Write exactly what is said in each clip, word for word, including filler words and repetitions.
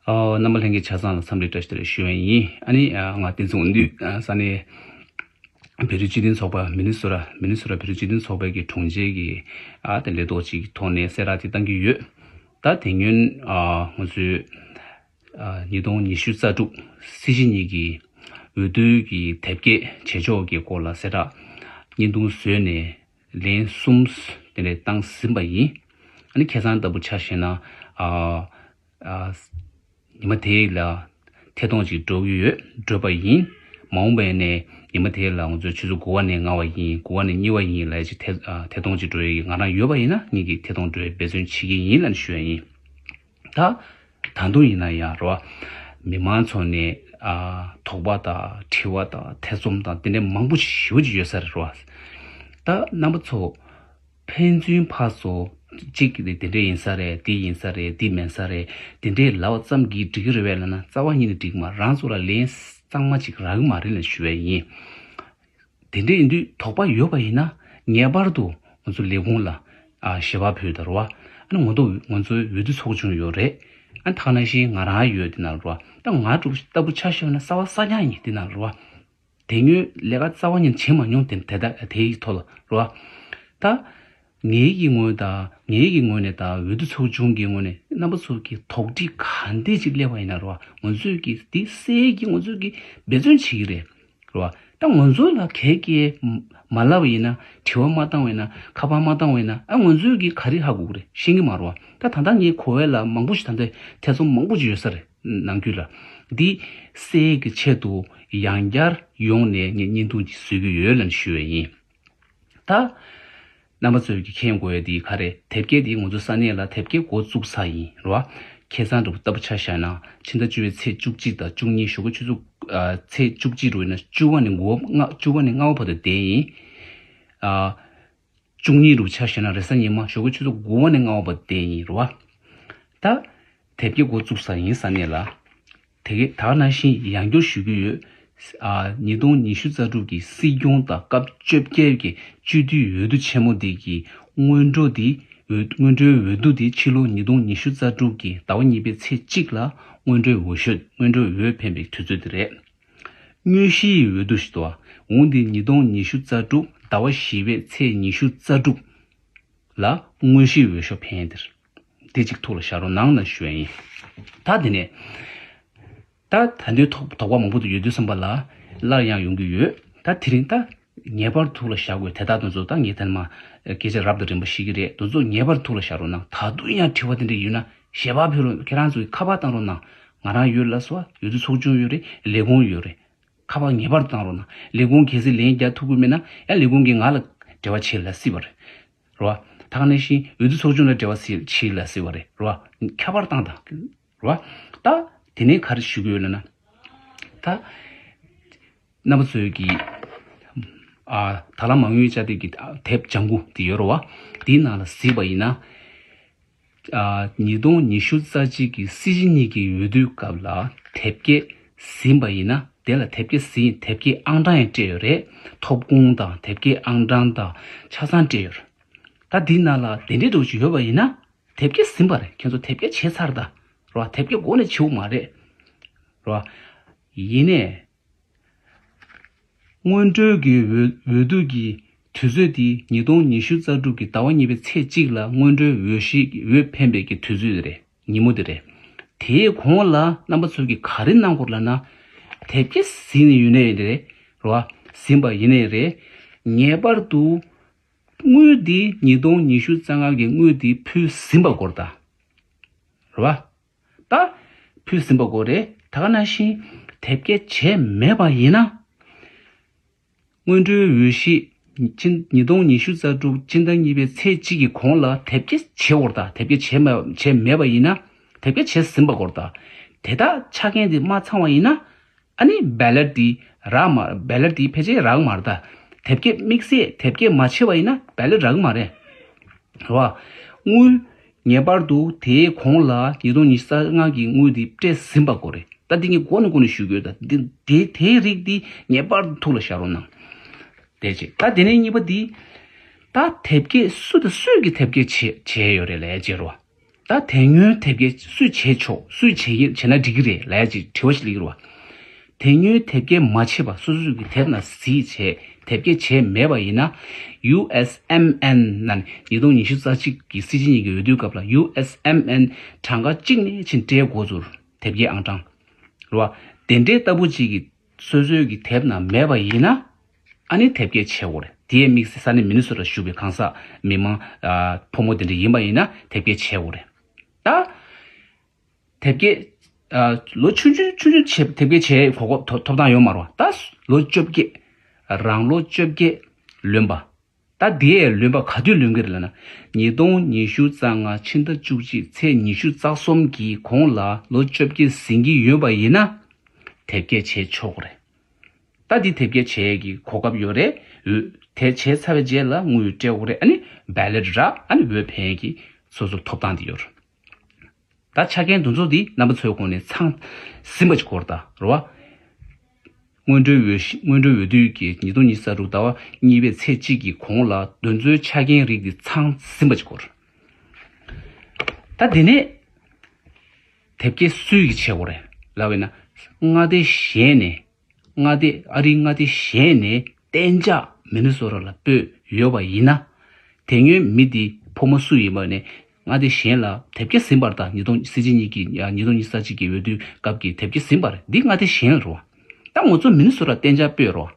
ཨ། རྣམ་པ་ལྷན་རྒྱས་ཆ་ཚང་ལ་འཚམས་འདྲི་བཀྲ་ཤིས་བདེ་ལེགས་ཞུ་བ་ཡིན། ཨ་ནི་ཨ། ང་བསྟན་འཛིན་དབང་འདུས། ཨ། ས་གནས་བོད་རིགས་སྤྱི་མཐུན་ཚོགས་པ་མི་ནི་སོ་ར། མི་ནི་སོ་ར་བོད་རིགས་སྤྱི་མཐུན་ཚོགས་པའི་གི་དྲུང་ཆེ་གི། ཨ། དེ་ལས་ཐོག་ཅིག་གི་ཐོག་ནས་གསལ་བསྒྲགས་དེ་བཏང་གི་ཡོད། ད་དེ་སྔོན། ཨ། ང་ཚོའི། ཨ། ཉིས་སྟོང་ཉི་ཤུ་རྩ་དྲུག་སྲིད་སྤྱི་གཉིས་ཀྱི་འོས་བསྡུ་གི་དེབ་སྐྱེལ་བྱེད་ཕྱོགས་ཀྱི་སྐོར་ལ་གསལ་བསྒྲགས་བརྙན་ཐུང་བཟོས་ནས་ལན་གསུམ་དེ་འདྲ་བཏང་ཟིན་པ་ཡིན། ཨ་ནི་ཁ་སང་ལྟ་བུ་ཆ་བཞག་ན། ཨ། ཨ། ཉི་མ་དེ་ལ་ཐད་གཏོང་ཅིག་འགྲོ་གི་ཡོད། འགྲོ་བ་ཡིན། མ་འོངས་པ་ནས་ཉི་མ་དེ་ལ་ང་ཚོས་ཆུ་ཚོད་དགུ་པ་ནས་ལྔ་པ་ཡིན། དགུ་པ་ནས་གཉིས་པ་ཡིན་ལབ་ཅིག་ཐད། ཨ། ཐད་གཏོང་ཅིག་འགྲོ་ཡས་ཀྱི་ང་རང་ཡོད་པ་ཡིན་ན་ངེད་ཀྱིས་ཐད་གཏོང་འགྲོ་ཡས་འབད་བརྩོན་བྱེད་ཀྱི་ཡིན་ལབ་ནས་ཞུ་ཡ་ཡིན། ད། ད་དུང་ཡིན་ན་ཡང་རེད་བ། མི་མང་ཚོ་ནས། ཨ། དོགས་པ་དང་དྲི་བ་དང་ཐེ་ཚོམ་དང་དེ་འདྲའི་མང་པོ་ཞེ་པོ་ཅིག་ཡོད་ས་རེད་བ། ད་རྣམ་པ་ཚོ། ཕན་ཚུན་ཕར་ཚུར་གཅིག་གིས་དེ་འདྲ་ཡིན་ས་རེད། འདི་ཡིན་ས་རེད། འདི་མིན་ས་རེད། དེ་འདྲའི་ལབ་པ་ཙམ་གྱིས་འགྲིག་གི་རེད་པས་ལབ་ན་རྩ་བ་ཉིད་ནས་འགྲིག་གི་མ་རེད། རང་ཚོ་ལ་ལན་གཙང་མ་ཅིག་རག་གི་མ་རེད་ལབ་ཞུ་བ་ཡིན། དེ་འདྲ་ཡིན་དུས་དོགས་པ་ཡོད་པ་ཡིན་ན་ངེས་པར་དུ་ང་ཚོ་ལས་ཁུངས་ལ། ཨ། ཞལ་པར་ཕུལ་དང་རེད་བ། ཨ་ནི་ང་ཚོ་ང་ཚོའི་འོས་བསྡུ་ཚོགས་ཆུང་ཡོད་རེད། ཨ། ད་ག་ནང་བཞིན་ང་རང་ཡོད་དེ་ན་རེད་བ། ད་ང་ལྟ་བུ་ཆ་བཞག་ན་གསར་པ་གསར་རྐྱང་ཡིན་དེ་ན་རེད་བ། དེ་སྔོན་ལས་ཀ་རྩ་བ་ཉིད་བྱེད་མ་མྱོང་དེ་དེ་དག་དེའི་ཐོག་ལ་རེད་བ། ད། ངེད་ཀྱི་ངོས་དང་ངེད་ཀྱི་ངོས་ནས་དང་འོས་བསྡུ་ཚོགས་ཆུང་གི་ངོས་ནས་རྣམ་པ་ཚོ་གི་དོགས་འདྲི་གང་འདྲ་ཅིག་སླེབས་པ་ཡིན་ན་རེད་བ། ང་ཚོས་ཀྱི་དེ་སེལ་གྱི་ང་ཚོས་ཀྱི་འབད་བརྩོན་བྱེད་ཀྱི་རེད། རེད་བ། ད་ང་ཚོ་ལ་གལ་གལ་མ་ལབ་པ་ཡིན་ན། དྲི་བ་མ་བཏང་བ་ཡིན་ན། ཁ་པར་མ་བཏང་བ་ཡིན་ན། ཨ། ང་ཚོས་ཀྱི་ག་རེ་ཧ་གོ་གི་རེད། ཤེས་ཀྱི་མ་རེད་བ། ད་ད་ལྟ་ངས་གོ་བ་ལ་མང་པོ་ཞིག་ད་ལྟ་ཐེ་ཚོམ་མང་པོ་ཞིག་ཡོད་ས་རེད། ནང་ཁུལ་ལ། འདི་སེལ་གྱི་ཆེད་དུ་ཡང་བསྐྱར་ཡོང་ནས་ངས་བརྙན་ཐུང་ཅིག་བཟོ་གི་ཡོད་ལབ་ཞུ་བ་ཡིན། ད། རྣམ་པ་ཚོས་ཀྱི་མཁྱེན་དགོས་ཡ་དེ་ག་རེ། དེབ་སྐྱེལ་དེ་ང་ཚོ་ས་གནས་ལ་དེབ་སྐྱེལ་འགོ་བཙུགས་ས་ཡིན་རེད་བ། ཁ་སང་འདྲ་པོ་ལྟ་བུ་ཆ་བཞག་ན་ཕྱི་ཟླ་བཅུ་པའི་ཚེས་བཅུ་གཅིག་དང་བཅུ་གཉིས། ཞོགས་ཀ་ཆུ་ཚོད། ཨ། ཚེས་བཅུ་གཅིག་རུ་ཡིན་ན་བཅུ་པ་ནས་དགུ་པ། ལྔ། བཅུ་པ་ནས་ལྔ་པ་བར་དུ་བསྡད་ཡིན། ཨ། བཅུ་གཉིས་རུ་ཆ་བཞག་ན་རེས་གཟའ་ཉི་མ་ཞོགས་ཀ་ཆུ་ཚོད་དགུ་པ་ནས་ལྔ་པ་བར་བསྡད་ཡིན་རེད་བ། ད། དེབ་སྐྱེལ་འགོ་བཙུགས་ས་ཡིན་ས་གནས་ལ། དེ་གའི་ད་ག་ནང་བཞིན་ཡང་བསྐྱར་ཞུ་གི་ཡོད། ཨ། ཉིས་སྟོང་ཉི་ཤུ་རྩ་དྲུག་གི་སྲིད་སྐྱོང་དང་སྐབས་བཅོ་བརྒྱད་ཀྱི་སྤྱི་འཐུས་འོས་བསྡུ་ཆེན་མོ་འདི་གི་སྔོན་འགྲོ་འདི། འོས། སྔོན་འགྲོའི་འོས་བསྡུ་འདི་ཕྱི་ལོ་ཉིས་སྟོང་ཉི་ཤུ་རྩ་དྲུག་གི་ཟླ་བ་གཉིས་པའི་ཚེས་གཅིག་ལ་སྔོན་འགྲོའི་འོས་ཤོག་སྔོན་འགྲོའི་འོས་འཕེན་པའི་དུས་ཚོད་དེ་རེད། དངོས་གཞིའི་འོས་བསྡུ་ཞིག་འདུག་བ། འོང་འདི་ཉིས་སྟོང་ཉི་ཤུ་རྩ་དྲུག་ཟླ་བ་བཞི་པའི་ཚེས་ཉི་ཤུ་རྩ་དྲུག་ལ་དངོས་གཞིའི་འོས་ཤོག་འཕེན་ཡ་དེ་རེད། དེ་གཅིག་ཐུགས་ལ་བཞག་རོགས་གནང་ལབ་ཞུ་ཡ་ཡིན། ད་དེ་ནས། ད་ད་འདོད་དོགས་དོགས་པ་མང་པོ་ཡོད་དུས་ཙམ་པ་ལ་སླར་ཡང་ཡོང་གི་ཡོད། ད་དེ་རིང་ད་ངེས་པར་ཐུགས་ལ་བཞག་དགོས་དེ་དག་དེ་ཚོ། ད་ངས་ད་ནས་མར་སྐད་ཆ་རབ་དང་རིམ་པ་བཤད་ཀྱི་རེད། དེ་ཚོ་ངེས་པར་ཐུགས་ལ་བཞག་རོགས་གནང་། ད་དུང་ཡང་དྲི་བ་དེ་འདྲ་ཡོད་ན་ཞལ་པར་ཕུལ་རོགས། ཁྱེད་རང་ཚོ་གིས་ཁ་པར་བཏང་རོགས་གནང་། ང་རང་ཡོད་ལ་སོ། འོས་བསྡུ་ཚོགས་ཆུང་ཡོད་རེད། ལས་ཁུངས་ཡོད་རེད། ཁ་པར་ངེས་པར་བཏང་རོགས་གནང་། ལས་ཁུངས་གལ་སྲིད་ལན་རྒྱག་ཐུབ་ཀྱི་མེད་ན་ཡང་ལས་ཁུངས་ཀྱིས་ང་ལ་འབྲེལ་བ་བྱེད་ལབ་སྲིད་པ་རེད། རེད་བ། ད་ག་ནང་བཞིན་འོས་བསྡུ་ཚོགས་ཆུང་ལ་འབྲེལ་བ་བྱེད་ལབ་སྲིད་པ་རེད། རེད་བ། ཁ་པར་བཏང་དང་། རེད་བ། ད་དེ་ནས་ག་རེ་ཞུ་གི་ཡོད་ལབ་ན། ད་རྣམ་པ་ཚོས་ཀྱི། ཨ། དར་ལག་མ་དངུལ་དཔྱ་དེབ་ཀྱི་དེབ་ལྗང་གུ་དེ་ཡོད་རེད་བ། དེའི་ནང་ལ་གཟིགས་པ་ཡིན་ན། ཨ། ཉིས་སྟོང་ཉི་ཤུ་རྩ་གཅིག་གི་སྲིད་སྤྱི་གཉིས་ཀྱི་འོས་བསྡུའི་སྐབས་ལ་དེབ་སྐྱེལ་ཟིན་པ་ཡིན་ན། དེ་ལ་དེབ་སྐྱེལ་ཟིན། དེབ་སྐྱེལ་ཨང་གྲངས་ཡང་སྤྲད་ཡོད་རེད། ཐོབ་ཁུངས་དང་དེབ་སྐྱེལ་ཨང་གྲངས་དང་ཆ་ཚང་སྤྲད་ཡོད་རེད། ད་འདིའི་ནང་ལ་དེ་འདྲའི་འདྲ་བོ་ཅིག་ཡོད་པ་ཡིན་ན། དེབ་སྐྱེལ་ཟིན་པ་རེད། ཁྱེད་ཚོ་དེབ་སྐྱེལ་བྱས་ཚར་ད། རེད་བ། དེབ་སྐྱེལ་མགོ་ནས་བྱེད་དགོས་མ་རེད། རེད་བ། ཡིན་ནའི། སྔོན་འགྲོའི་གི་འོས་འོས་བསྡུ་གི་དུས་ཚོད་དེ་ཉིས་སྟོང་ཉི་ཤུ་རྩ་དྲུག་གི་ཟླ་བ་གཉིས་པའི་ཚེས་གཅིག་ལ་སྔོན་འགྲོའི་འོས་ཤིག་འོས་འཕེན་པའི་གི་དུས་ཚོད་དེ་རེད། ཉིན་མོ་དེ་རེད། དེའི་གོང་ལ་རྣམ་པ་ཚོས་ཀྱི་ག་རེ་གནང་དགོས་ལབ་ན། དེབ་སྐྱེལ་ཟིན་ནས་ཡོད་ནའི་རེད། རེད་བ། ཟིན་པ་ཡིན་ནའི་རེད། ངེས་པར་དུ་དངུལ་འདི་ཉིས་སྟོང་ཉི་ཤུ་རྩ་ལྔ་གི་དངུལ་འདི་ཕུལ་ཟིན་པ་དགོས་རེད་ད། རེད་བ། ད་ཕུལ་ཟིན་པ་དགོས་རེད། ད་ག་ནང་བཞིན་དེབ་སྐྱེལ་བྱས་མེད་པ་ཡིན་ན། སྔོན་འགྲོའི་འོས་གཞི་ཕྱི་ཉིས་སྟོང་ཉི་ཤུ་རྩ་དྲུག་སྤྱི་ཟླ་གཉིས་པའི་ཚེས་གཅིག་གི་གོང་ལ་དེབ་སྐྱེལ་བྱས་ཡོད་རེད་ད། དེབ་སྐྱེལ་བྱས་མ་བྱས་མེད་པ་ཡིན་ན། དེབ་སྐྱེལ་བྱས་ཟིན་པ་དགོས་རེད་ད། དེ་དག་ཆ་རྐྱེན་དེ་མ་ཚང་བ་ཡིན་ན། ཨ་ནི་བེ་ལེཊ་དེ་རག་མ། བེ་ལེཊ་དེ་ཕལ་ཆེར་རག་གི་མ་རེད་ད། དེབ་སྐྱེལ་དམིགས་བསལ་དེབ་སྐྱེལ་མ་བྱས་པ་ཡིན་ན་བེ་ལེཊ་རག་གི་མ་རེད། རེད་བ། དངུལ་ངེས་པར་དུ་དེའི་གོང་ལ་ཉིས་སྟོང་ཉི་ཤུ་རྩ་ལྔ་གི་དངུལ་དེ་སྤྲད་ཟིན་པ་དགོས་རེད། ད་འདི་ངས་མགོ་ནས་མགོ་ནས་ཞུ་གི་ཡོད་ད། འདི་དེ་དེའི་རིགས་འདི་ངེས་པར་དུ་ཐུགས་ལ་བཞག་རོགས་གནང་། དེ་བྱས། ད་དེ་ནས་གཉིས་པ་འདི། ད་དེབ་སྐྱེལ་སུ་དང་སུས་ཀྱིས་དེབ་སྐྱེལ་བྱས་བྱས་ཡོད་རེད་ལབ་ཡ་བྱས་རོགས། ད་དེ་སྔོན་དེབ་སྐྱེལ་སུས་བྱས་ཆོག་སུས་བྱས་ཀྱི་བྱས་ན་འགྲིག་གི་རེད་ལབ་ཡ་ཅིག་དྲི་བ་ཞིག་སླེབས་ཀྱི་རེད་བ། དེ་སྔོན་དེབ་སྐྱེལ་མ་བྱས་པ་སོ་སོ་གི་དེབ་ནང་གཟིགས་བྱས་དེབ་སྐྱེལ་བྱས་མེད་པ་ཡིན་ན། ཡུ་ཨེས་ཨེམ་ཨེན་ནང་ཉིས་སྟོང་ཉི་ཤུ་རྩ་གཅིག་གི་སྲིད་སྤྱི་གཉིས་ཀྱི་འོས་བསྡུའི་སྐབས་ལ་ཡུ་ཨེས་ཨེམ་ཨེན་གྲངས་ཀ་གཅིག་ནས་ཕྱིན་སྤྲད་འགོ་ཚུགས་དེབ་སྐྱེལ་ཨང་གྲངས། རེད་བ། དེ་འདྲའི་ལྟ་བུ་གཅིག་གི་སོ་སོའི་གི་དེབ་ནང་མེད་པ་ཡིན་ན། ཨ་ནི་དེབ་སྐྱེལ་བྱེད་དགོས་རེད། དེའི་དམིགས་བསལ་ས་གནས་མི་ནི་སོ་ཊ་བཞུགས་པའི་གང་ཟག་མི་མང་ཕོ་མོ་དེ་འདྲ་ཡིན་པ་ཡིན་ན་དེབ་སྐྱེལ་བྱེད་དགོས་རེད། ད། དེབ་སྐྱེལ། ལོ་ཆུང་ཆུང་ཆུང་ཆུང་བྱེད་དེབ་སྐྱེལ་བྱེད་གོ་སྐབས་ཐོབ་ཐོབ་ཐང་ཡོད་མ་རེད་བ། ད་ལོ་བཅོ་བརྒྱད། རང་ལོ་བཅོ་བརྒྱད་ལོན་པ། ད་དེའི་ལོན་པ་ག་དུས་ལོན་གྱི་རེད་ལབ་ན། ཉིས་སྟོང་ཉི་ཤུ་རྩ་ལྔ་ཕྱི་ཟླ་བཅུ་གཅིག་ཚེས་ཉི་ཤུ་རྩ་གསུམ་གྱི་གོང་ལ་ལོ་བཅོ་བརྒྱད་ཟིན་གྱི་ཡོད་པ་ཡིན་ན། དེབ་སྐྱེལ་བྱེད་ཆོག་གི་རེད། ད་འདི་དེབ་སྐྱེལ་བྱེད་ཀྱི་གོ་སྐབས་ཡོད་རེད། འོས་དེ་བྱས་ཚར་བའི་རྗེས་ལ་དངུལ་སྤྲད་དགོས་རེད། ཨ་ནི་བེ་ལེཊ་རག་ཨ་ནི་འོས་འཕེན་གྱི་སོ་སོ་ཐོབ་ཐང་དེ་ཡོད་རེད། ད་ཆ་རྐྱེན་འདི་ཚོ་འདི་རྣམ་པ་ཚོའི་ངོས་ནས་ཚང་ཟིན་པ་ཅིག་དགོས་རེད་ད་རེད་བ། སྔོན་འགྲོའི་འོས་གཞི་སྔོན་འགྲོའི་འོས་བསྡུ་གི་ཉིས་སྟོང་ཉི་ཤུ་རྩ་དྲུག་ཟླ་བ་གཉིས་པའི་ཚེས་གཅིག་གི་གོང་ལ་འདི་ཚོའི་ཆ་རྐྱེན་རིགས་འདི་ཚང་ཟིན་པ་ཅིག་དགོས་རེད། ད་དེ་ནས་དེབ་སྐྱེལ་སུས་ཀྱིས་བྱེད་དགོས་རེད་ལབ་པ་ཡིན་ན། མངའ་སྡེ་གཞན་ནས། མངའ་སྡེ་ཨ་རིའི་མངའ་སྡེ་གཞན་ནས་གཏན་འཇགས་མི་ནི་སོ་ཊ་ལ་སྤོས་ཡོད་པ་ཡིན་ན། དེ་སྔོན་མི་དེ་ཕོ་མོ་སུ་ཡིན་པ་ནས་མངའ་སྡེ་གཞན་ལ་དེབ་སྐྱེལ་ཟིན་པ་རེད། ད་ཉིས་སྟོང་སྲིད་སྤྱི་གཉིས་ཀྱི་ཉིས་སྟོང་ཉི་ཤུ་རྩ་གཅིག་གི་འོས་བསྡུའི་སྐབས་ཀྱི་དེབ་སྐྱེལ་ཟིན་པ་རེད། འདི་མངའ་སྡེ་གཞན་རེད་བ། ད་ང་ཚོ་མི་ནི་སོ་ཊ་གཏན་འཇགས་སྤོས་རེད་བ།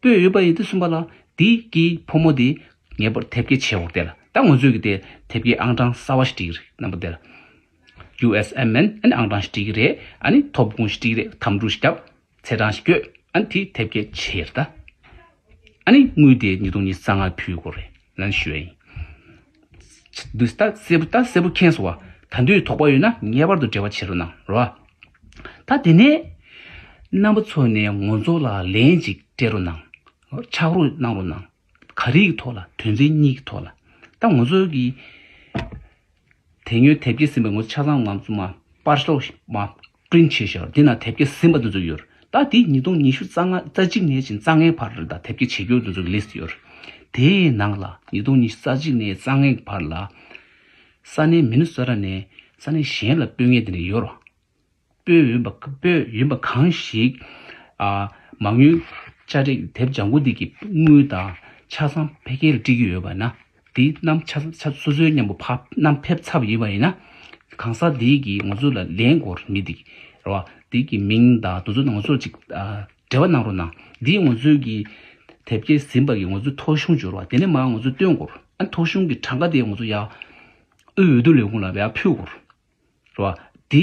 སྤོས་ཡོད་པ་ཡིན་དུས་ཙམ་པ་ལ་དེ་གི་ཕོ་མོ་དེ་ངེས་པར་དེབ་སྐྱེལ་བྱེད་དགོས་དེ་ལ། ད་ང་ཚོས་ཀྱི་དེ་དེབ་སྐྱེལ་ཨང་གྲངས་གསར་བ་ཞིག་སྒྲིག་གི་རེད་རྣམ་པ་དེ་ལ། ཡུ་ཨེས་ཨེམ་ཨེན་ཨ་ནི་ཨང་གྲངས་ཤིག་སྒྲིག་གི་རེད། ཨ་ནི་ཐོབ་ཁུངས་ཤིག་སྒྲིག་གི་རེད། དམ་ཕྲུག་ཤིག་བརྒྱབ། ཚེས་གྲངས་ཤིག་བཀོད། ཨ་ནི་དེ་དེབ་སྐྱེལ་བྱས་རེད་ད། ཨ་ནི་དངུལ་དེ་ཉིས་སྟོང་ཉི་ཤུ་རྩ་ལྔ་ཕུལ་དགོས་རེད་ལབ་ཞུ་ཡ་ཡིན། འདུག་ད་གསལ་པོ་ད་གསལ་པོ་མཁྱེན་སོང་བ། ད་དུང་དོགས་པ་ཡོད་ན་ངེས་པར་དུ་འབྲེལ་བ་བྱེད་རོགས་གནང་རོགས། ད་དེ་ནས་རྣམ་པ་ཚོ་ནས་ང་ཚོ་ལ་ལན་ཅིག་སྤྲད་རོགས་གནང་། ཕྱག་རོགས་གནང་རོགས་གནང་། ག་རེ་ཡི་ཐོག་ལ། དོན་ཚན་གཉིས་ཀྱི་ཐོག་ལ། ད་ང་ཚོ་གི་དེ་སྔོན་དེབ་སྐྱེལ་ཟིན་པའི་ངོ་ཆ་ཚང་ང་ཚོ་མ་པར་ཤོག་མ་པི་རིན་ཊི་བྱས་ཤག་འདི་ན་དེབ་སྐྱེལ་ཟིན་པ་འདི་ཚོ་ཡོད་རེད། ད་དེ་ཉིས་སྟོང་ཉི་ཤུ་རྩ་ལྔ་རྩ་གཅིག་ནས་བྱིན་རྩ་ལྔའི་བར་རེད། ད་དེབ་སྐྱེལ་བྱེད་རྒྱུ་འདི་ཚོ་གི་ལིསི་ཊི་ཡོད་རེད། དེའི་ནང་ལ་ཉིས་སྟོང་ཉི་ཤུ་རྩ་གཅིག་ནས་རྩ་ལྔའི་བར་ལ་ས་གནས་མི་ནི་སོ་ཊ་ནས་ས་གནས་གཞན་ལ་སྤོས་མཁན་དེ་འདྲ་ཡོད་རེད། སྤོས་ཡོད་པ་སྤོས་ཡོད་པ་གང་ཞིག་ཨ། མ་དངུལ་དཔྱ་ཁྲལ་དེབ་ལྗང་ཁུ་འདི་གི་དངུལ་དང་ཆ་ཚང་ཕ་གིར་སྤྲད་ཀྱི་ཡོད་པ་ན། དེ་རྣམས་ཆ་ཆ་སོ་སོའི་མཉམ་པོ་ཕ་རྣམས་ཕེབས་ཚར་བ་ཡིན་པ་ཡིན་ན། གང་ཟག་འདི་གིས་ང་ཚོ་ལ་ལན་དགོས་རེད། མི་འདི་གི་རེད་བ། འདི་གི་མིང་དང་དེ་ཚོ་ང་ཚོར་ཅིག་ཨ། འབྲེལ་བ་གནང་རོགས་གནང་། འདི་ང་ཚོའི་གི་དེབ་སྐྱེལ་ཟིན་པ་གི་ང་ཚོའི་ཐོ་གཞུང་འབྱོར་བ་དེ་ནས་མར་ང་ཚོ་སྟོན་དགོས་རེད། ཨ་ཐོ་གཞུང་གི་གྲངས་ཀ་དེ་ང་ཚོ་ཡར་དབུས་འོས་བསྡུ་ལས་ཁུངས་ལ་ཡར་ཕུལ་དགོས་རེད། རེད་བ། དེ་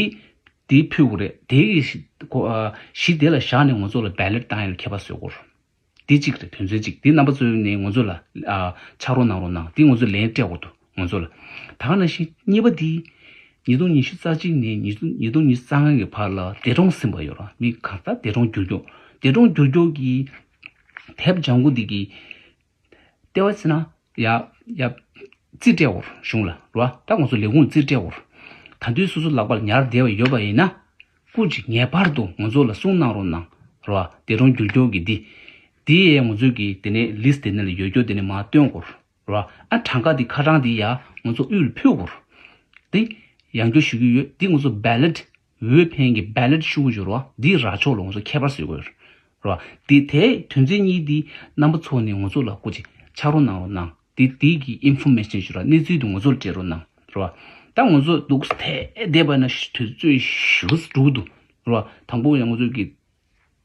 དེ་ཕུལ་དགོས་རེད། དེ་གི་གཞི་གོ་ཨ། གཞི་དེ་ལ་བཞག་ནས་ང་ཚོ་ལ་བེ་ལེཊ་བཏང་ཡ་ལ་ཁྱད་པར་བཟོ་དགོས་རེད། དེ་གཅིག་རེད། དོན་ཚན་གཅིག་དེ་རྣམ་པ་ཚོ་ནས་ང་ཚོ་ལ་ཨ། ཕྱག་རོགས་གནང་རོགས་གནང་། དེ་ང་ཚོ་ལན་སྤྲད་དགོས་འདུག་ང་ཚོ་ལ། ད་ག་ནང་བཞིན་གཉིས་པ་དེ་ཉིས་སྟོང་ཉི་ཤུ་རྩ་གཅིག་ནས་ཉིས་སྟོང་ཉིས་སྟོང་ཉི་ཤུ་རྩ་ལྔ་གི་བར་ལ་འདས་གྲོངས་ཟིན་པ་ཡོད་རེད། མི་གང་ལྟར་འདས་གྲོངས་གྱུར་ཀྱོག་འདས་གྲོངས་གྱུར་ཀྱོག་གི་དེབ་ལྗང་ཁུ་འདི་གི་ལྟེ་བ་ཟེར་ན་ཡ་ཡ་རྩིས་སྤྲད་འོར་གཞུང་ལ་རོ། ད་ང་ཚོ་ལས་ཁུངས་རྩིས་སྤྲད་འོར། ད་དུང་སོ་སོ་ལག་པར་ཉར་བསྡད་པ་ཡོད་པ་ཡིན་ན། སྐུ་མཁྱེན་ངེས་པར་དུ་ང་ཚོ་ལ་གསུང་གནང་རོགས་གནང་རོ། འདས་གྲོངས་གྱུར་ཀྱོག་གི་འདི། འདི་ཡས་ང་ཚོས་ཀྱི་དེ་ནས་ལིསི་དེ་ནས་ལ་ཡོད་ཀྱོག་དེ་ནས་མར་སྟོན་དགོས་རོ། ཨ་གྲངས་ཀ་འདི་ཁ་གྲངས་འདི་ཡ་ང་ཚོ་དབུས་ལ་ཕུལ་དགོས་རོ། འདི་ཡང་བསྐྱར་ཞུ་གི་ཡོད། འདི་ང་ཚོ་བེ་ལེཊ་འོས་འཕེན་གྱི་བེ་ལེཊ་ཤུ་གུ་འབྱོར་བ་འདི་ར་ཕྱོགས་ལ་ང་ཚོ་ཁྱད་པར་བཟོ་དགོས་རེད་བ། འདི་དེ་དོན་ཚན་གཉིས་འདི་རྣམ་པ་ཚོ་ནས་ང་ཚོ་ལ་སྐུ་མཁྱེན་ཕྱག་རོགས་གནང་རོགས་གནང་། འདི་འདི་གི་ཨིན་ཕོར་མེ་ཤན་ཞུ་ར་གནས་ཚུལ་འདི་ང་ཚོ་ལ་སྤྲད་རོགས་གནང་རེད་བ། ད་ང་ཚོ་འདུག་དེ་བསྡད་པ་ན་དུས་ཚོད་ཞེ་པོ་འགྲོ་གི་འདུག་རེད་བ། དང་པོ་ཡང་ང་ཚོ་གི་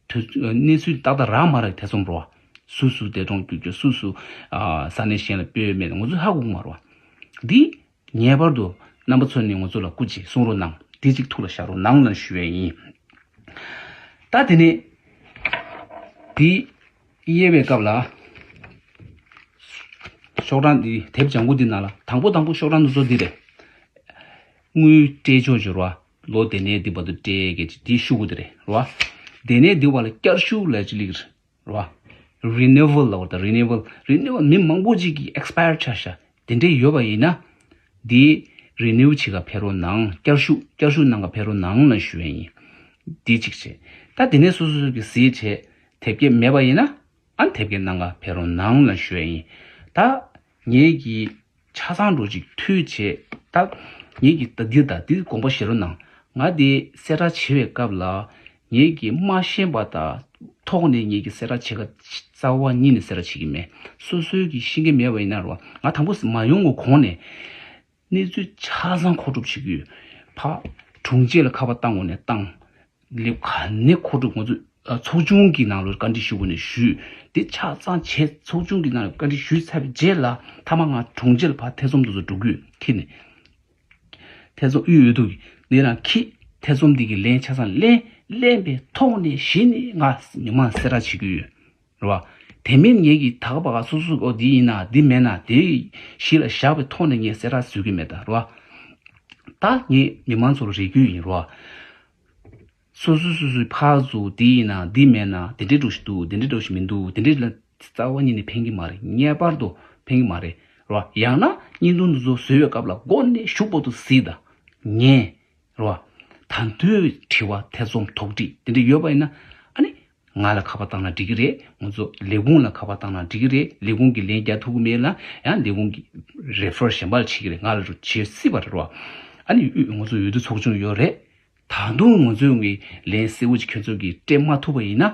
དུས་གནས་ཚུལ་ཏག་ཏག་རག་མ་རག་ཐེ་ཚོམ་རོ། སུ་སུ་འདས་གྲོངས་གྱུར་ཀྱོག་སུ་སུ་ཨ་ས་གནས་གཞན་ལ་སྤོས་མེད་ང་ཚོ་ཧ་གོ་གི་མ་རེད་བ། འདི་ངེས་པར་དུ་རྣམ་པ་ཚོ་ནས་ང་ཚོ་ལ་སྐུ་མཁྱེན་གསུང་རོགས་གནང་། འདི་གཅིག་ཐུགས་ལ་བཞག་རོགས་གནང་ལ་ཞུ་ཡས་ཡིན། ད་དེ་ནས་འདི་དབྱེ་བའི་སྐབས་ལ་ཤོག་གྲངས་འདི་དེབ་ལྗང་ཁུ་འདི་ནང་ལ་དང་པོ་དང་པོ་ཤོག་གྲངས་འདི་ཚོ་འདི་རེད། དངུལ་སྤྲད་ཆོག་འབྱོར་བ། ལོ་དེ་ནས་འདི་བར་དུ་སྤྲད་མཁན་གྱི་དེའི་ཤུ་གུ་དེ་རེད་རོ། དེ་ནས་འདི་བར་ལ་བསྐྱར་ཞུ་ལབ་ཅིག་སླེབས་རེད་རོ། རི་ནིའུ་ཝལ་ལབ་པ་དང་། རི་ནིའུ་ཝལ། རི་ནིའུ་ཝལ་མི་མང་པོ་ཅིག་གིས་ཨེག་སི་པ་ཡར་ཆགས་ཤག་དེ་འདྲས་ཡོད་པ་ཡིན་ན། འདི་རི་ནིའུ་བྱེད་ག་ཕེབས་རོགས་གནང་། བསྐྱར་ཞུ་བསྐྱར་ཞུ་གནང་ག་ཕེབས་རོགས་གནང་ལབ་ཞུ་ཡས་ཡིན། འདི་གཅིག་བྱས། ད་དེ་ནས་སོ་སོ་སོ་གི་གཟིགས་བྱས་དེབ་སྐྱེལ་མེད་པ་ཡིན་ན། ཨ་དེབ་སྐྱེལ་གནང་ག་ཕེབས་རོགས་གནང་ལབ་ཞུ་ཡས་ཡིན། ད་ངེད་ཀྱིས་ཆ་ཚང་འགྲོ་ཅིག་མཐུད་བྱས། ད་ ངེད་ཀྱིས་ད་འདི་དང་འདི་དགོངས་པ་བཞེས་རོགས་གནང་། ང་དེ་གསལ་བསྒྲགས་བྱེད་པའི་སྐབས་ལ་ངེད་ཀྱིས་མ་ཤེས་པ་དང་ཐོག་ནས་ངེད་ཀྱིས་གསལ་བསྒྲགས་བྱེད་ཀ་རྩ་བ་ཉིད་ནས་གསལ་བསྒྲགས་བྱེད་ཀྱི་མེད། སོ་སོའི་གིས་ཤེས་ཀྱི་མེད་པ་ཡིན་ན་རོ། ང་དང་པོ་མ་ཡོང་གོང་ནས་གནས་ཚུལ་ཆ་ཚང་མཁོ་སྒྲུབ་བྱེད་ཀྱི་ཡོད། ཕ་དྲུང་ཆེ་ལ་ཁ་པར་བཏང་དགོས་ནས་བཏང་། ལེགས་ག་ནས་མཁོ་སྒྲུབ་ང་ཚོ་ཨ་ཚོགས་ཆུང་གི་ནང་ལ་བཀའ་འདྲི་ཞུ་དགོས་ནས་ཞུས། དེ་ཆ་ཚང་བྱས་ཚོགས་ཆུང་གི་ནང་ལ་བཀའ་འདྲི་ཞུས་ཚར་བའི་རྗེས་ལ་མཐའ་མ་ང་དྲུང་ཆེ་ལ་ཕར་ཐེ་ཚོམ་དུ་ཚོ་འགྲོ་དགོས་ཁྱེད་ནས། ཐེ་ཚོམ་གཡུག་ཡོད་དུས་འདི་རང་ཁྱི་ཐེ་ཚོམ་འདི་གི་ལན་ཆ་ཚང་ལན་ལེན་པའི་ཐོག་ནས་གཞི་ནས་ང་མི་མང་གསལ་བསྒྲགས་བྱེད་ཀྱི་ཡོད་རེད་བ། དེ་མིན་ངེད་ཀྱིས་ད་ག་པ་ག་སོ་སོ་ཨོ་འདི་ཡིན་ན་འདི་མེད་ན་དེ་གཞི་ལ་བཞག་པའི་ཐོག་ནས་ངས་གསལ་བསྒྲགས་བཟོ་གི་མེད་ད་རེད་བ། ད་ངས་མི་མང་ཚོ་ལ་རེ་སྐུལ་ཡིན་རེད་བ། སོ་སོ་སོ་སོའི་ཕར་ཚུར་འདི་ཡིན་ན་འདི་མེད་ན་དེ་འདྲའི་འགྲོ་ཞིག་འདུག་དེ་འདྲའི་འགྲོ་ཞིག་མི་འདུག་དེ་འདྲའི་ལ་རྩ་བ་ཉིད་ནས་ཕན་གྱི་མ་རེད། ངེས་པར་དུ་ཕན་གྱི་མ་རེད་རོ། ཡང་ན་བརྙན་ཐུང་འདི་ཚོ་བཟོས་པའི་སྐབས་ལ་མགོ་ནས་གཞུག་བར་དུ་གཟིགས་དང་། ཉན་རོ། ད་དུང་དྲི་བ་ཐེ་ཚོམ་དོགས་འདྲི་དེ་འདྲ་ཡོད་པ་ཡིན་ན་ཨ་ནི་ང་ལ་ཁ་པར་བཏང་ན་འགྲིག་གི་རེད། ང་ཚོ་ལས་ཁུངས་ལ་ཁ་པར་བཏང་ན་འགྲིག་གི་རེད། ལས་ཁུངས་ཀྱིས་ལན་རྒྱག་ཐུབ་ཀྱི་མེད་ན་ཡང་ལས་ཁུངས་ཀྱིས་རེ་ཕར་གཞན་པ་ལ་བྱེད་ཀྱི་རེད། ང་ལ་རུ་བྱེད་སྲིད་པ་རེད་རོ། ཨ་ནི་ང་ཚོ་འོས་བསྡུ་ཚོགས་ཆུང་ཡོད་རེད། ད་དུང་ང་ཚོའི་ངོས་ལན་གསལ་བོ་ཅིག་ཁྱོད་ཚོ་གིས་སྤྲད་མ་ཐུབ་པ་ཡིན་ན་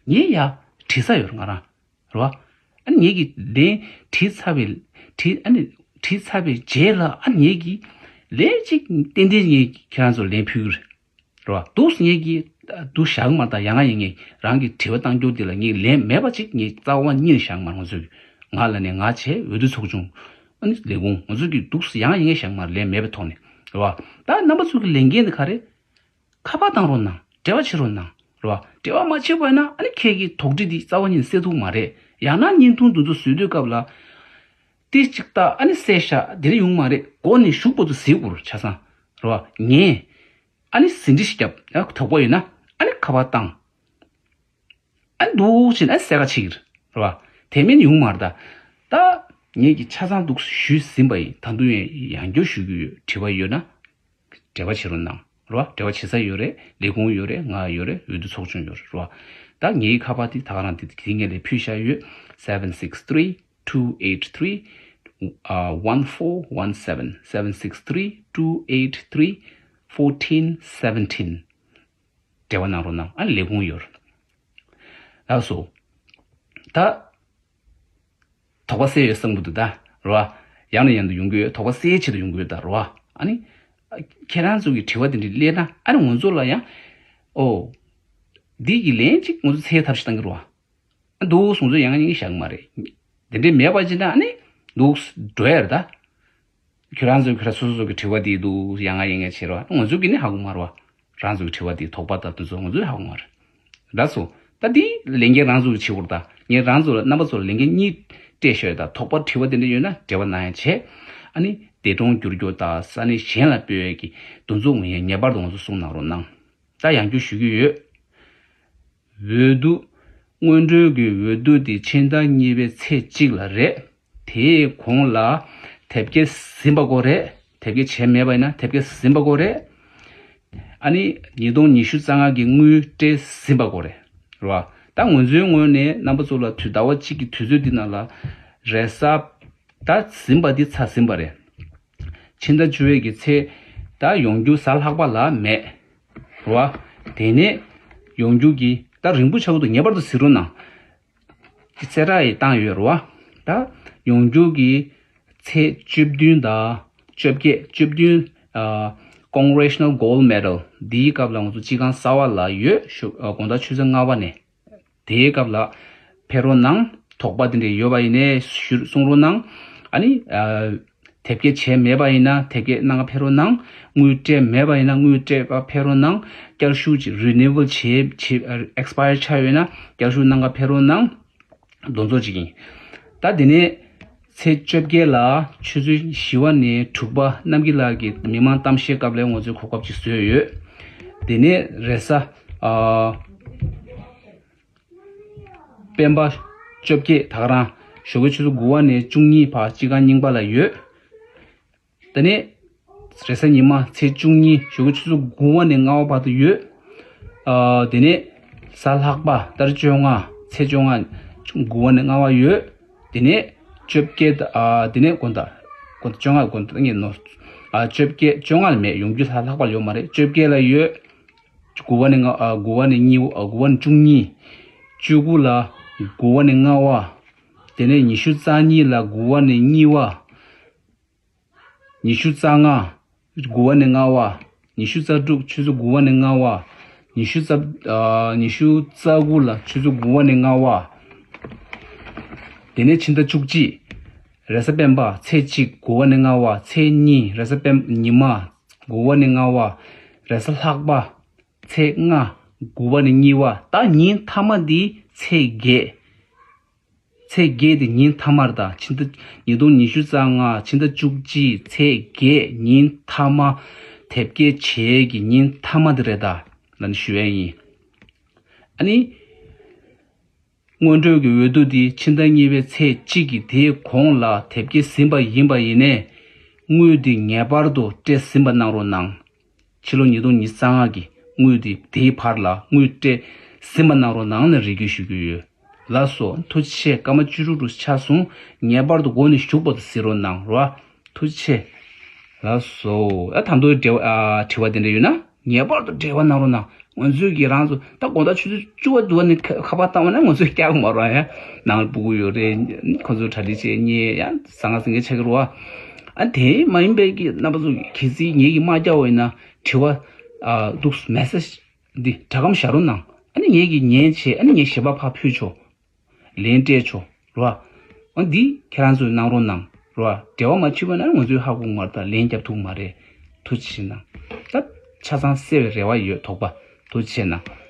ངས་ཡ་དྲི་ས་ཡོད་རེད་ང་རང་རེད་བ། ཨ་ནི་ངེད་ཀྱིས་ལན་དྲིས་ཚར་བའི་དྲིས་ཨ་ནི་དྲིས་ཚར་བའི་རྗེས་ལ་ཨ་ནི་ངེད་ཀྱིས་ལན་གཅིག་ཏན་ཏན་ངས་ཁྱེད་རང་ཚོར་ལན་ཕུལ་གྱི་རེད་རེད་བ། འདུག་སེ་ངེད་ཀྱིས་འདུག་བཞག་མ་ད་ཡང་ང་ཡིན་ངེད་རང་གི་དྲི་བ་བཏང་རྒྱུ་དེ་ལ་ངས་ལན་མེད་པ་ཅིག་ངས་རྩ་བ་ཉིད་ནས་བཞག་མ་ང་ཚོས་ང་ལ་ནས་ང་བྱས་འོས་བསྡུ་ཚོགས་ཆུང་ཨ་ནི་ལས་ཁུངས་ང་ཚོས་ཀྱིས་འདུག་སེ་ཡང་ཡིན་ངེད་བཞག་མ་ལན་མེད་པའི་ཐོག་ནས་རེད་བ། ད་རྣམ་པ་ཚོ་གི་ལས་འགན་དེ་ག་རེད། ཁ་པར་བཏང་རོགས་གནང་། འབྲེལ་བ་བྱེད་རོགས་གནང་རོ། འབྲེལ་བ་མ་བྱེད་པ་ན་ཨ་ནི་ཁྱེད་ཀྱི་དོགས་འདྲི་འདི་རྩ་བ་ཉིད་ནས་སེལ་ཐུབ་མ་རེད། ཡང་ན་བརྙན་ཐུང་འདི་ཚོ་བཟོས་དུས་སྐབས་ལ་ཏི་གཅིག་ལྟ་ཨ་ནི་གསལ་བཞག་འདི་རེ་ཡོང་མ་རེད། མགོ་ནས་གཞུག་བར་དུ་གཟིགས་དགོས་ཆ་ཚང་རོ། ཉན། ཨ་ནི་ཟིན་བྲིས་ཤིག་བརྒྱབ་ཡང་དོགས་པ་ཡོད་ན་ཨ་ནི་ཁ་པར་བཏང་། ཨ་འདུག་ཕྱིན་ཨ་གསལ་ཁ་ཕྱེ་གི་རེད་བ། དེ་མིན་ཡོང་མ་རེད་ད། ད་ངེད་ཀྱིས་ཆ་ཚང་འདུག་ཞུས་ཟིན་པ་ཡིན། ད་དུང་ཡང་ཡང་བསྐྱར་ཞུ་རྒྱུ་ཡོད། དྲི་བ་ཡོད་ན་འབྲེལ་བ་བྱེད་རོགས་གནང་རེད་བ། འབྲེལ་བ་བྱེད་ས་ཡོད་རེད། ལས་ཁུངས་ཡོད་རེད། ང་ཡོད་རེད། འོས་བསྡུ་ཚོགས་ཆུང་ཡོད་རེད་བ། ད་ངེད་ཀྱི་ཁ་པར་དེ་ད་ག་རང་དེ་དེ་ངེད་ལ་ཕུལ་བཞག་ཡོད། seven six three two eight three one four one seven seven six three two eight three fourteen seventeen འབྲེལ་བ་གནང་རོགས་གནང་། ཨ་ནི་ལས་ཁུངས་ཡོད་རེད། ལགས་སོ། ད་དོགས་པ་སེལ་ཡོད་བསམ་གི་འདུག་ད་རེད་བ། ཡང་ནས་ཡང་དུ་ཡོང་གི་ཡོད། དོགས་པ་སེལ་ཆེད་དུ་ཡོང་གི་ཡོད་ད་རེད་བ། ཨ་ནི་ཁྱེད་རང་ཚོ་གི་དྲི་བ་དེ་འདྲ་སླེབས་ན་ཨ་ནི་ང་ཚོ་ལ་ཡང་ཨོ་འདི་གི་ལན་གཅིག་ང་ཚོ་འཚོལ་ཐབས་ཤིག་གཏང་གི་རེད་བ། འདུག་སོང་ཚོ་ཡང་ཡང་བཞག་མ་རེད། དེ་འདྲས་མེད་པ་ཅིག་ན་ཨ་ནི་འདུག་འགྲོ་ཡ་རེད་ད། ཁྱོད་རང་ཚོས་ཁྱོད་རང་སོ་སོ་སོ་གི་དྲི་བ་དེ་འདུག་ཡང་ང་ཡང་ང་བྱེད་རོགས། ང་ཚོ་གི་ནི་ཧ་གོ་མ་རེད་བ། རང་ཚོ་གི་དྲི་བ་དེ་དོགས་པ་དང་དེ་ཚོ་ང་ཚོས་ཧ་གོ་མ་རེད། ལགས་སོ། ད་དེ་ལས་འགན་རང་ཚོ་གི་བྱེད་དགོས་རེད་ད། ངས་རང་ཚོ་ལ་རྣམ་པ་ཚོ་ལ་ལས་འགན་གཉིས་སྤྲད་ཤོད་ད། དོགས་པ་དྲི་བ་དེ་འདྲ་ཡོད་ན་འབྲེལ་བ་གནང་ཡ་བྱེད། ཨ་ནི་འདས་གྲོངས་བསྒྱུར་རྒྱུ་དང་ས་གནས་གཞན་ལ་སྤོས་ཡ་གི་འདུ་འཛོམས་ངོས་ངེས་པར་དུ་ང་ཚོ་གསུང་གནང་རོགས་གནང་། ད་ཡང་བསྐྱར་ཞུ་གི་ཡོད། འོས་བསྡུ། སྔོན་འགྲོའི་གི་འོས་བསྡུ་དེ་ཕྱི་ཟླ་གཉིས་པའི་ཚེས་གཅིག་ལ་རེད། དེའི་གོང་ལ་དེབ་སྐྱེལ་ཟིན་པ་དགོས་རེད། དེབ་སྐྱེལ་བྱས་མེད་པ་ཡིན་ན་དེབ་སྐྱེལ་ཟིན་པ་དགོས་རེད། ཨ་ནི་ཉིས་སྟོང་ཉི་ཤུ་རྩ་ལྔ་གི་དངུལ་སྤྲད་ཟིན་པ་དགོས་རེད། རེད་བ། ད་ང་ཚོའི་ངོས་ནས་རྣམ་པ་ཚོ་ལ་དུས་ཟླ་བ་གཅིག་གི་དུས་ཚོད་འདི་ནང་ལ་རེས་གཟའ་ད་ཟིན་པ་འདི་ཚར་ཟིན་པ་རེད། ཕྱི་ཟླ་བཅུ་པའི་གི་ཚེས་ད་ཡོང་རྒྱུ་གཟའ་ལྷག་པ་ལ་མེད། རེད་བ། དེ་ནས་ཡོང་རྒྱུ་གི་ད་རིང་པོ་ཆགས་ཀྱི་འདུག་ངེས་པར་དུ་གཟིགས་རོགས་གནང་། གསལ་བསྒྲགས་ཡི་བཏང་ཡོད་རེད་བ། ད་ཡོང་རྒྱུ་གི་ཚེས་བཅུ་བདུན་དང་བཅོ་བརྒྱད་བཅུ་བདུན་ཨ་Congressional Gold Medal འདིའི་སྐབས་ལ་ང་ཚོ་སྤྱི་ཁང་གསར་བ་ལ་ཡོད་ཞུ་ཨ་དགོང་དག་ཆུ་ཚོད་ལྔ་པ་ནས། དེའི་སྐབས་ལ་ཕེབས་རོགས་གནང་། དོགས་པ་དེ་འདྲ་ཡོད་པ་ཡིན་ནའི་ཞུ་གསུང་རོགས་གནང་། ཨ་ནི་ཨ་དེབ་སྐྱེལ་བྱས་མེད་པ་ཡིན་ན་དེབ་སྐྱེལ་གནང་ག་ཕེབས་རོགས་གནང་། དངུལ་སྤྲད་མེད་པ་ཡིན་ན་དངུལ་སྤྲད་པ་ཕེབས་རོགས་གནང་། བསྐྱར་ཞུ་ཅིག་Renewal བྱེད་བྱེད་Expire ཆགས་ཡོད་ན་བསྐྱར་ཞུ་གནང་ག་ཕེབས་རོགས་གནང་། དེ་ཚོ་ཅིག་ཡིན། ད་དེ་ནས་ཚེས་བཅོ་བརྒྱད་ལ་ཆུ་ཚོད་བཞི་པ་ནས་དྲུག་པ་གནམ་དགེ་ལགས་ཀྱི་མི་མང་གཏམ་བཤད་སྐབས་ལ་ང་ཚོས་གོ་སྐབས་ཅིག་བཟོས་ཡོད། དེ་ནས་རེས་གཟའ་ཨ། སྤེན་པ་བཅོ་བརྒྱད་ད་ག་རང་ཞོགས་ཀའི་ཆུ་ཚོད་དགུ་པ་ནས་བཅུ་གཉིས་བར་སྤྱི་ཁང་རྙིང་པ་ལ་ཡོད། དེ་ནས་རེས་གཟའ་ཉི་མ་ཚེས་བཅུ་གཉིས་ཞོགས་ཀའི་ཆུ་ཚོད་དགུ་པ་ནས་ལྔ་པ་བར་དུ་ཡོད། ཨ་དེ་ནས་གཟའ་ལྷག་པ་ཏ་རིག་བཅོ་ལྔ་ཚེས་བཅོ་ལྔ་དགུ་པ་ནས་ལྔ་པ་ཡོད། དེ་ནས་བཅོ་བརྒྱད་ཨ་དེ་ནས་དགོང་དག་དགོང་དག་བཅོ་ལྔ་དགོང་དག་ངས་ནོར། ཨ་བཅོ་བརྒྱད་བཅོ་ལྔ་ལ་མེད། ཡོང་རྒྱུ་ལྷག་ལྷག་པ་ཡོད་མ་རེད། བཅོ་བརྒྱད་ལ་ཡོད། དགུ་པ་ནས་ལྔ་ཨ་དགུ་པ་ནས་གཉིས་པ་ཨ་དགུ་པ་ནས་བཅུ་གཉིས། བཅུ་དགུ་ལ་དགུ་པ་ནས་ལྔ་པ། དེ་ནས་ཉི་ཤུ་རྩ་གཉིས་ལ་དགུ་པ་ནས་གཉིས་པ། ཉི་ཤུ་རྩ་ལྔ། དགུ་པ་ནས་ལྔ་པ། ཉི་ཤུ་རྩ་དྲུག་ཆུ་ཚོད་དགུ་པ་ནས་ལྔ་པ། ཉི་ཤུ་རྩ་ཨ་ཉི་ཤུ་རྩ་དགུ་ལ་ཆུ་ཚོད་དགུ་པ་ནས་ལྔ་པ། དེ་ནས་ཕྱི་ཟླ་བཅུ་གཅིག་རེས་གཟའ་སྤེན་པ་ཚེས་གཅིག་དགུ་པ་ནས་ལྔ་པ། ཚེས་གཉིས་རེས་གཟའ་སྤེན་ཉི་མ་དགུ་པ་ནས་ལྔ་པ། རེས་གཟའ་ལྷག་པ་ཚེས་ལྔ་དགུ་པ་ནས་གཉིས་པ། ད་ཉིན་མཐའ་མ་འདི་ཚེས་བརྒྱད། ཚེས་བརྒྱད་དེ་ཉིན་མཐའ་མར་ད་ཕྱི་ཟླ་ཉིས་སྟོང་ཉི་ཤུ་རྩ་ལྔ་ཕྱི་ཟླ་བཅུ་གཅིག་ཚེས་བརྒྱད་ཉིན་མཐའ་མ། དེབ་སྐྱེལ་བྱེད་ཀྱི་ཉིན་མཐའ་མ་དེ་རེད་ད་ལབ་ནས་ཞུ་ཡས་ཡིན། ཨ་ནི། སྔོན་འགྲོའི་གི་འོས་བསྡུ་དེ་ཕྱི་ཟླ་གཉིས་པའི་ཚེས་གཅིག་གི་དེའི་གོང་ལ་དེབ་སྐྱེལ་ཟིན་པ་ཡིན་པ་ཡིན་ནའི། དངུལ་དེ་ངེས་པར་དུ་སྤྲད་ཟིན་པ་གནང་རོགས་གནང་། ཕྱི་ལོ་ཉིས་སྟོང་ཉི་ཤུ་རྩ་ལྔ་གི་དངུལ་དེ་དེའི་བར་ལ་དངུལ་སྤྲད་ཟིན་པ་གནང་རོགས་གནང་ནས་རེ་སྐུལ་ཞུ་རྒྱུ་ཡོད། ལགས་སོ། ཐུགས་རྗེ་ཆེ། སྐར་མ་བཅུ་དྲུག་རུ་ཆགས་སོང་། ངེས་པར་དུ་འགོ་ནས་མཇུག་བར་དུ་གཟིགས་རོགས་གནང་རོགས། ཐུགས་རྗེ་ཆེ། ལགས་སོ། ཨ་ད་དུང་འབྲེལ་བ་ཨ་དྲི་བ་དེ་འདྲ་ཡོད་ན་ངེས་པར་དུ་འབྲེལ་བ་གནང་རོགས་གནང་། ང་ཚོས་ཀྱི་རང་ཚོ་ད་དགོང་དག་ཆུ་ཚོད་བཅུ་པ་དུ་བ་ནས་ཁ་ཁ་པར་བཏང་བ་ན་ང་ཚོས་སྐྱག་མ་རོགས་ཡ། ནང་ལ་སྤུ་གུ་ཡོད་རེད། ཁོ་ཚོ་གྲ་སྒྲིག་བྱེད་ཉེ་ཡ་ཟ་ང་ཟ་ངེ་ཆགས་ཀྱི་རོགས། ཨ་དེ་མ་ཡིན་པའི་གི་རྣམ་པ་ཚོ་གལ་སྲིད་ངེད་ཀྱིས་མ་བསྐྱལ་བ་ཡིན་ན་དྲི་བ་ཨ་འདུག་མེ་སེ་ཇི་འདི་སྒྲ་སྒམ་བཞག་རོགས་གནང་། ཨ་ནི་ངེད་ཀྱིས་ཉན་བྱས་ཨ་ནི་ངས་ཞལ་པར་ཕར་ཕུལ་ཆོག་ལན་སྤྲད་ཆོག་རོ། འོ་འདི་ཁྱེད་རང་ཚོས་གནང་རོགས་གནང་རོ། འབྲེལ་བ་མ་བྱེད་པ་ན་ང་ཚོས་ཧ་གོ་མ་རེད། ད་ལན་རྒྱབ་ཐུབ་མ་རེད། ཐུགས་རྗེ་ཆེ་གནང་། ད་ཆ་ཚང་གསལ་བའི་རེ་བ་ཡོད། དོགས་པ་ཐུགས་རྗེ་ཆེ་གནང་།